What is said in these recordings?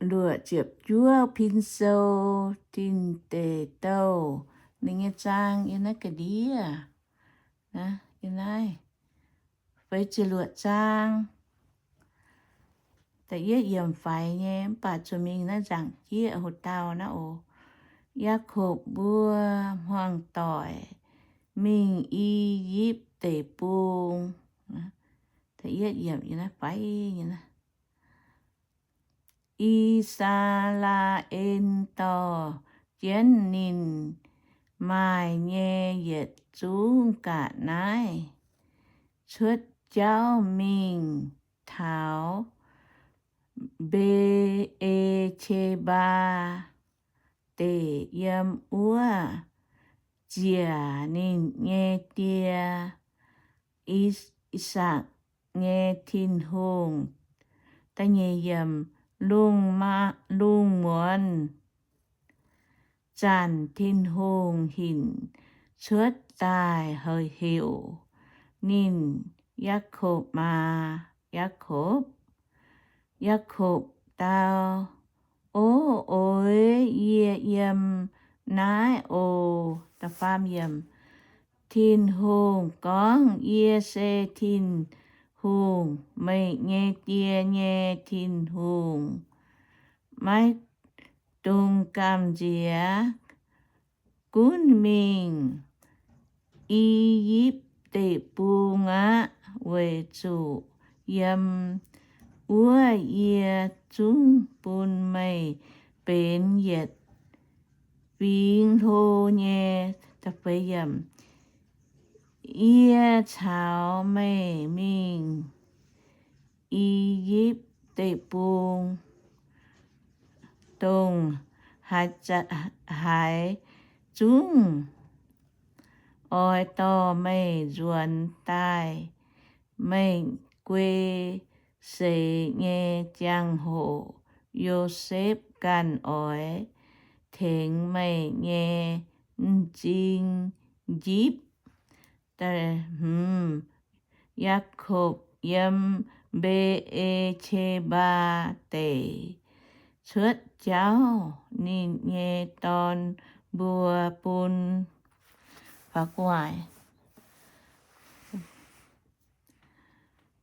luoqc ziepc juov pin sou, Tin Deic Douh, ninh nyei zaang yiem naaiv ga'ndiev, yiem naaiv feix ziepc luoqc zaang. Da'yietv yiemc faix nyei, mv baac zuqc mingh naaiv nzaangc jieqv hoc dauh naaiv oc. Yaakopv mbuo hmuangx doic mingh I^yipv Deic-Bung. I^saa^laa^en dorh jienv ninh maaih nyei yietc zungv ga'naaiv cuotv jauv mingh taux Mbe^e^qe^mbaa Deic, yiem wuov ziec ninh nyei die, I^sakc, nyei Tin-Hungh. Lungh muonz zanc Tin-Hungh hinc cuotv daaih heuc ninh, Yaakopv maah! Yaakopv! Yaakopv dau, O, oix, yie yiem naaiv oc. Tin-Hungh gorngv, Yie se Tin-Hungh, meih nyei die nyei Tin-Hungh. Maiv dungx gamh nziex. Gunv mingh I^yipv Deic-Bung aqv, weic zuqc yiem wuov yie zungv bun meih benx yietc fingx hlo nyei. Yie caux meih mingh I^yipv Deic-Bung, dongh haaix zungv oix dorh meih nzuonx daaih. Meih guei seix nyei ziangh hoc, Yosepv ganh oix tengx meih nyei m'zing njipv. Yaakopv yiem Mbe^e^qe^mbaa Deic cuotv jauv, ninh nyei dorn mbuo bun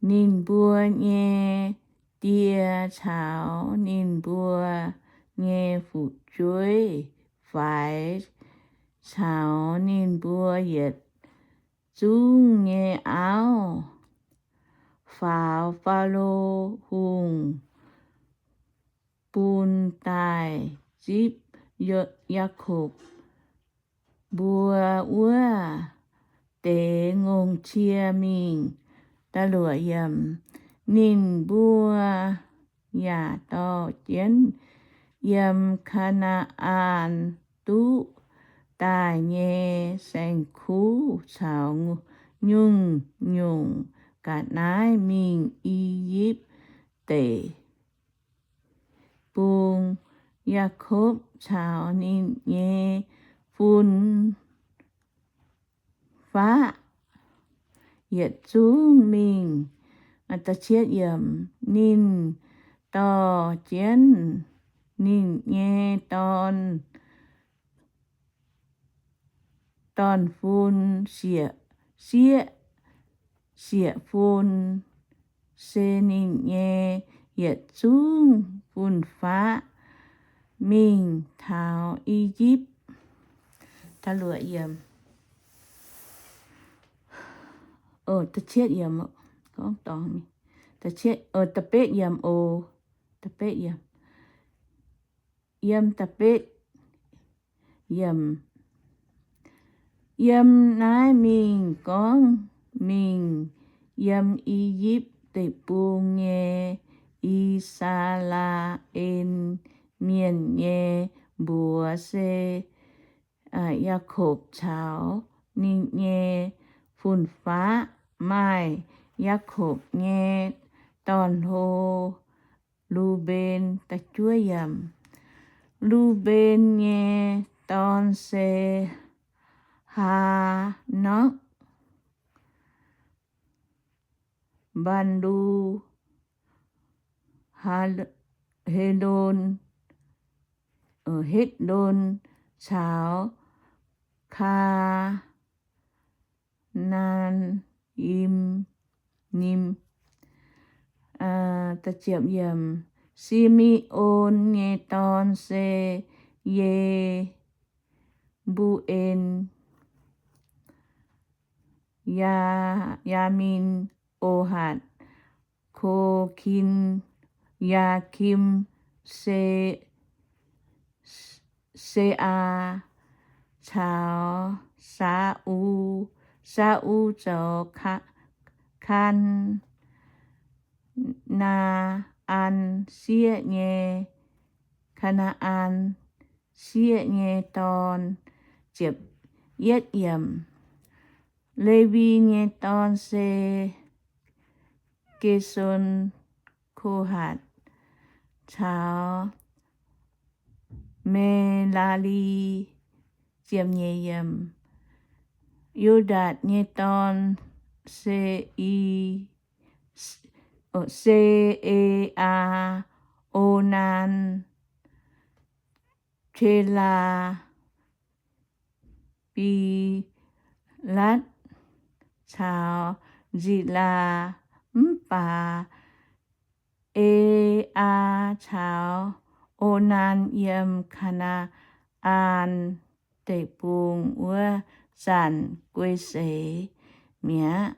ninh mbuo nyei die caux ninh mbuo nyei fu'jueiv faix, caux ninh mbuo yietc zungv nyei auv, faaux Faalo Hungh bun daaih zipv Yaakopv mbuo wuov deix ngongh cie mingh. Ninh mbuo yaac dorh jienv yiem Kaa^naa^an duqv daaih nyei saeng-kuv caux nyungc-nyungc ga'naaiv mingh I^yipv Deic Bung. Yaakopv caux ninh nyei fun-faqv yietc zungv mingh. Ninh dorh jienv ninh nyei dorn, dorn-fun, sieqv, sieqv-fun, se ninh nyei yietc zungv fun-faqv mingh taux I^yipv. Yiem da'betv, yiem naaiv mingh gorngv mingh yiem I^yipv Deic-Bung nyei I^saa^laa^en Mienh nyei mbuox se Yaakopv caux ninh nyei fun-faqv. Maaih Yaakopv nyei dorn-hlo, Lu^mben. Lu^mben nyei dorn se Haa^norqv, Mbaan^lu, Haa, Helon, Hetc^lon caux Kaa^naa^yim. Si^me^on nyei dorn se Ye^mbu^en, Yaa^min, Ohatc, Ko^kin, Yaa^kim, Se, Se^aa caux Saa^u. Saa^u zoux Kaa^naa^an sieqv nyei, Kaa^naa^an sieqv nyei dorn. Lewi nyei dorn se Gerson, Kohatc caux Melaali. Yudatc nyei dorn se I, Se^e^aa, Onaan, Kelaa, Bilatv caux Zilaa. Mv baac E^aa caux Onaan yiem Kaa^naa^an Deic-Bung wuov zanc guei seix mi'aqv.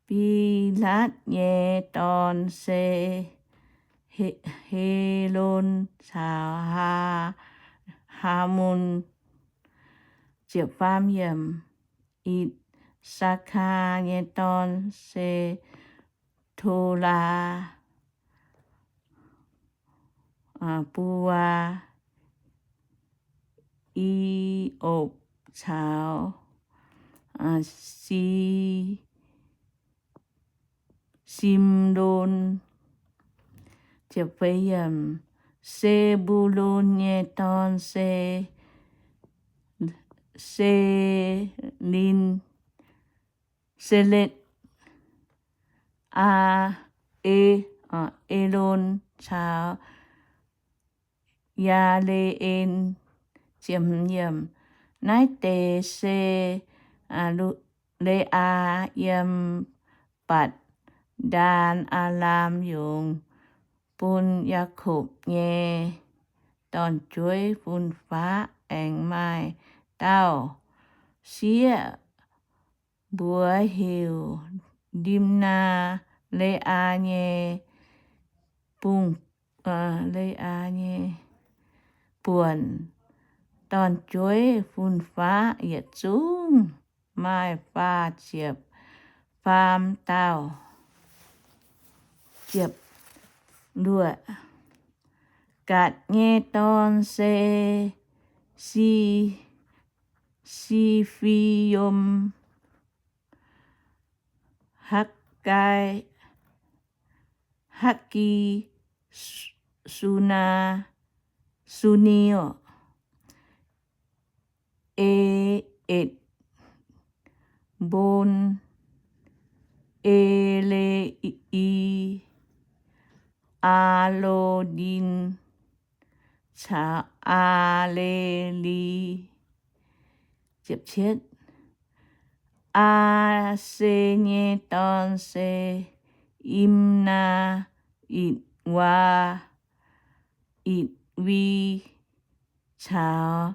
Bilatv nyei dorn se He, Helon caux Haa, Haamon. Isaakaa nyei dorn se Tolaa, Buaa, I^opc caux Si, Simlon. Sebulon nyei dorn se Selin, Seletv, Aa, E, Elon caux Yaale^en. Naaiv deix se Leaa yiem Batc^ndaan^aa^laam yungz bun Yaakopv nyei dorn-jueiv fun-faqv aengx maaih dauh sieqv, mbuox heuc Ndimnaa. Leaa nyei bung, Leaa nyei buonc dorn-jueiv fun-faqv yietc zungv maaih faah ziepc faam dauh. Ziepc luoqc. Gatc nyei dorn se Si, Sifi^yom, Hakv^gai, Hakv^gi, Sunaa, Suni, E^etc, Mbon, Ele^i, Aa^lo^ndin caux Aa^le^li. Aa^se nyei dorn se Imnaa, Itc^waa, Itc^vi caux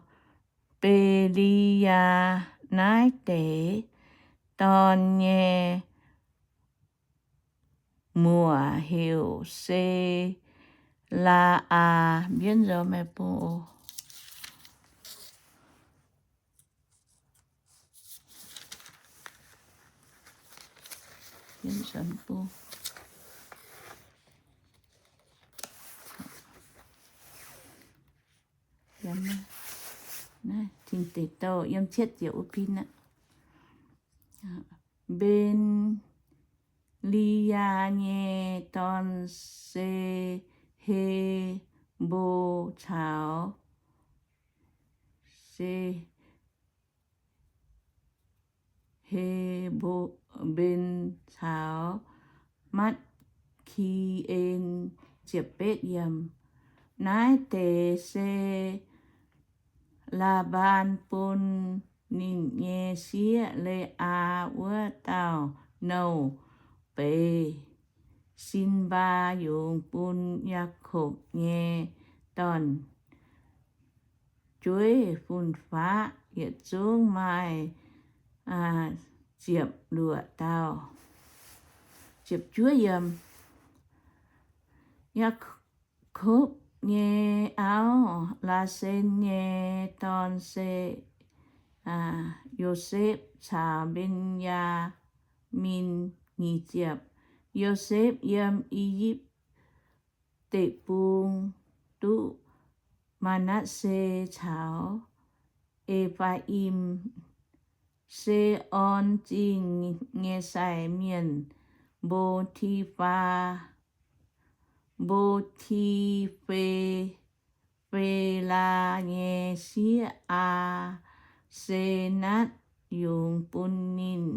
Beliaa. Naaiv deix dorn nyei muoc heuc Selaa. Mbienv nzou maiv bung oc. Naaiv Tin Deic Douh yiem cietv ziepc wuov pin aqv. Mben^li^yaa nyei dorn se Hebo caux, se Hebo, Mben caux Matv^ki^en. Naaiv deix se Laa^mbaan bun ninh nyei sieqv, Le^aa, wuov dauh nouh beiz, Sin^mbaa, yungz bun Yaakopv nyei dorn-jueiv fun-faqv yietc zungv maaih ziepc luoqc dauh. Yaakopv nyei auv, Laasen nyei dorn se Yosepv caux Mben^yaa^min. Yosepv yiem I^yipv Deic-Bung duqv Maa^natv^se caux E^faa^im, Se^on Zingh nyei sai mienh, Mbo^ti^faa, Mbo^ti^fe, Felaa nyei sieqv, Aa^se^natv, yungz bun ninh.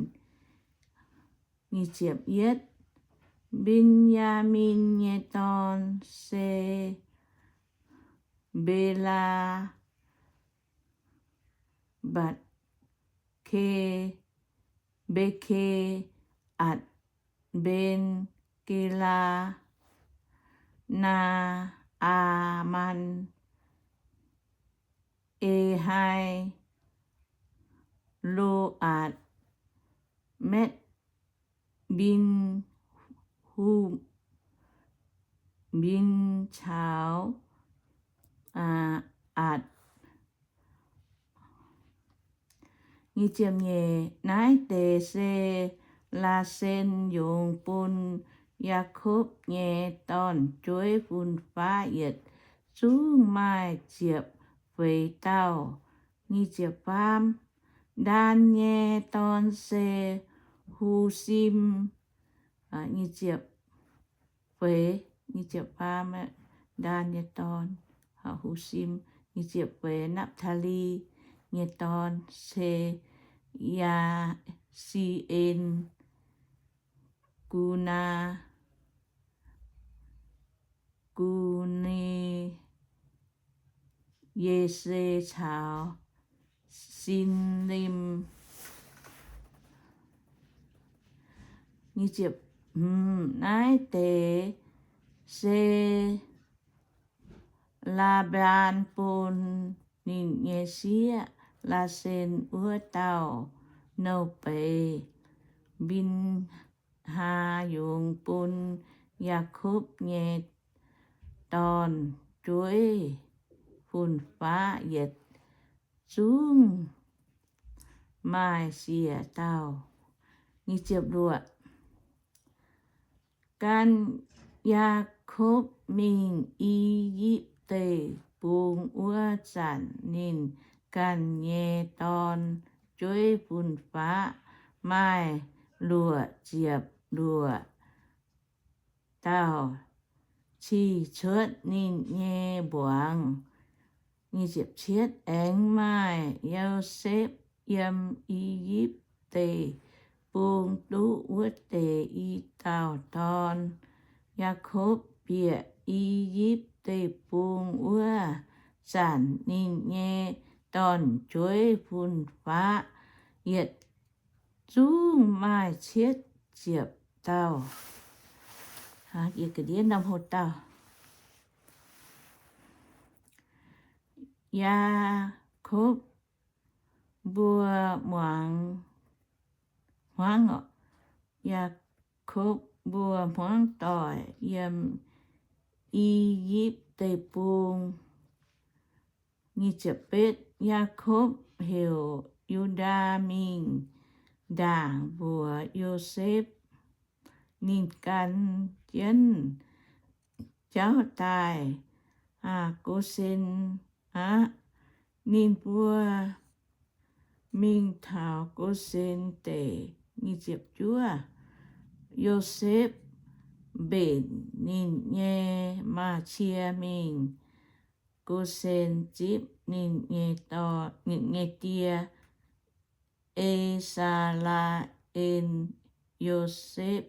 Mben^yaa^min nyei dorn se Mbelaa, Mbatc^ke, Mbe^ke^atc, Mben^gelaa, Naa^aa^man, Ehai, Lo^aatc, Matv^mbin, Hu^mbin caux Atc. Naaiv deix se Laasen yungz bun Yaakopv nyei dorn-jueiv fun-faqv yietc zungv maaih ziepc feix dauh. Ndaan nyei dorn se Husim, feix, Ndaan nyei dorn, Husim. Napv^taa^li nyei dorn se Yaa^si^en, Gunaa, Gu^ni, Yese caux Sin^lim. Naaiv deix se Laa^mbaan bun ninh nyei sieqv, Laasen wuov dauh nouh beiz, Mbin^haa, yungz bun Yaakopv nyei dorn-jueiv fun-faqv yietc zungv maaih siec dauh. Gan Yaakopv mingh I^yipv Deic-Bung wuov zanc, ninh ganh nyei dorn-jueiv fun-faqv maaih luoqc ziepc luoqc dauh, cih cuotv ninh nyei mbuangz. Aengx maaih Yosepv yiem I^yipv Deic-Bung duqv wuov deix i dauh dorn. Yaakopv bieqc I^yipv Deic-Bung wuov zanc, ninh nyei dorn-jueiv fun-faqv yietc zungv maaih cietv ziepc dauh. Yaakopv mbuo muangx hmuangv, Yaakopv mbuo hmuangv doic yiem I^yipv Deic-Bung. Yaakopv heuc Yu^ndaa mingh ndaangc mbuox Yosepv, ninh gan jienv jauv daaih Go^sen aqv. Ninh mbuo mingh taux Go^sen Deic. Yosepv mbenc ninh nyei maa^cie mingh Go^sen zipv ninh nyei dorn, ninh nyei die, E^saa^laa^en. Yosepv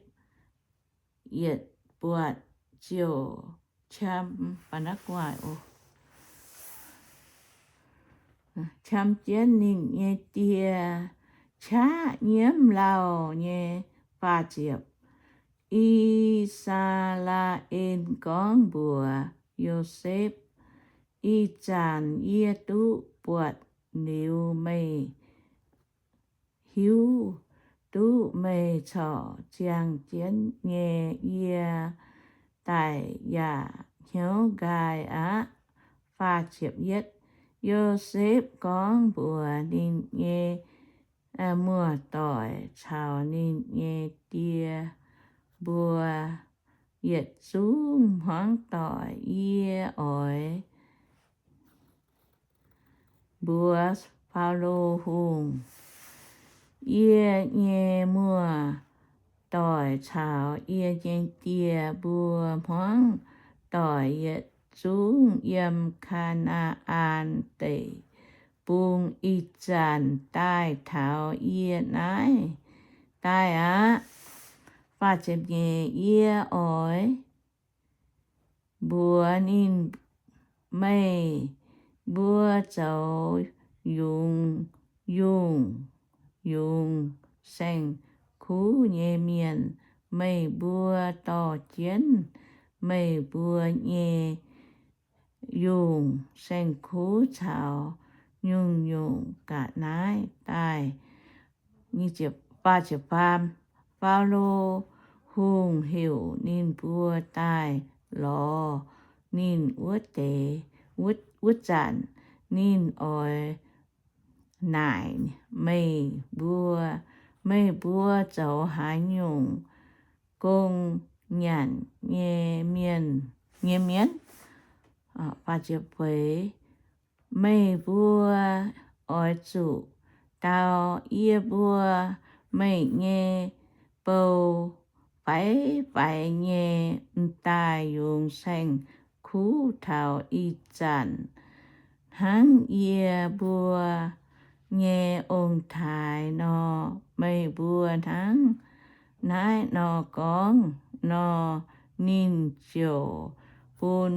yietc buatc ziouc qam, qam jienv ninh nyei die qaqv nyiemv lauh nyei. Faah ziepc. I^saa^laa^en gorngv mbuox Yosepv, Ih zanc yie duqv buatc liuz meih hiuv duqv meih corc ziangh jienv nyei. Yie daic yaac hnyouv nqaai aqv. Yosepv gorngv mbuox ninh nyei muoz-doic caux ninh nyei die mbuo yietc zungv hmuangv doic, Yie oix mbuox Faalo Hungh, yie nyei muoz-doic caux yie nyei die mbuo hmuangv doic yietc zungv yiem Kaa^naa^an Deic-Bung ih zanc daaih taux yie naaiv daaih aqv. Yie oix mbuox ninh, Meih mbuo zoux yungz, yungz, yungz saeng-kuv nyei mienh. Meih mbuo dorh jienv meih mbuo nyei yungz saeng-kuv caux nyungc-nyungc ga'naaiv daaih. Faalo Hungh heuc ninh mbuo daaih lorz ninh wuov deix, wuov zanc ninh oix naaic meih mbuo, Meih mbuo zoux haaix nyungc gong nyanc nyei mienh, nyei mienv? Meih mbuo oix zuqc dau, Yie mbuo, meih nyei bou, faix-faix nyei m'daaih yungz saeng-kuv taux ih zanc, hnangv yie mbuo nyei ong-taaix nor. Meih mbuo hnangv naaiv nor gorngv nor, ninh ziouc bun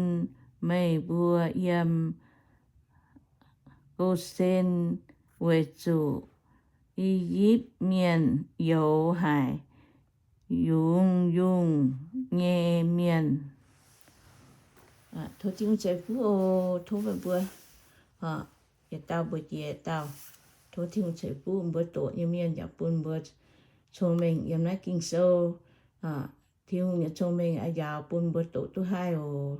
meih mbuo yiem Go^sen, weic zuqc I^yipv Mienh youx haic yungz-yungz nyei mienh. Tov Tin-Hungh ceix fuqv oc. Tov meih mbuo yietc dauh mbuox jiex dauh. Tov Tin-Hungh ceix fuqv mbuo doqc nyei mienh yaac bun mbuo cong-mengh yiem naaiv Ging-Sou. Tin-Hungh nyei cong-mengh a'njaaux bun mbuo doqc duqv haih oc.